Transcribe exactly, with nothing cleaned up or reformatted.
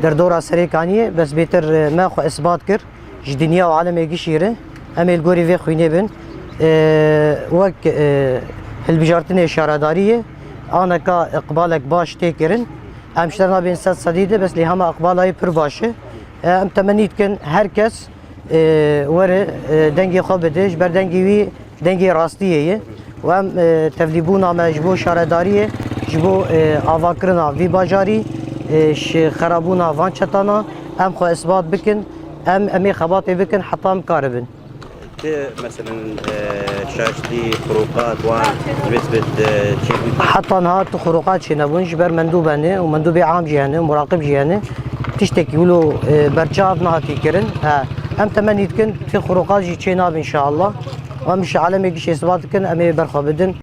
Derdora Serêkaniyê, bes bêtir, e, me xwe isbat kir ji dinya û alemê gişî re. Em ê li gorî vê xwînê bin. E, wek, e, hilbijartinê şaredariyê aneka iqbalek baş tê kirin. Em ji te re nabên sed sedî de, bes lê hema iqbala wî pir baş e. E, em temennî dikin her kes, e, were, e, dengê xwe bide, ji ber dengê wî dengê rastiyê ye. Û em, e, tevlîbûna me ji bo şaredariyê, ji bo, e, avakirina vî bajarî, e, ji xerabûna van çetana em xwe isbat bikin, em, em ê xebatê bikin heta em karibin. Ti, meselen, e, şaştî, xuruqat, wan, ji vê sibê, e, çêbû? Heta niha tu xuruqat çênebûn, ji ber mendûb hene û mendûbê am jî hene, muraqib jî hene. Tiştekî wilo, e, berçav nehatî kirin. He, em temennî dikin, ti xuruqat jî çê nabin inşallah. Em ji alemê gişê isbat dikin, em ê berxwe bidin.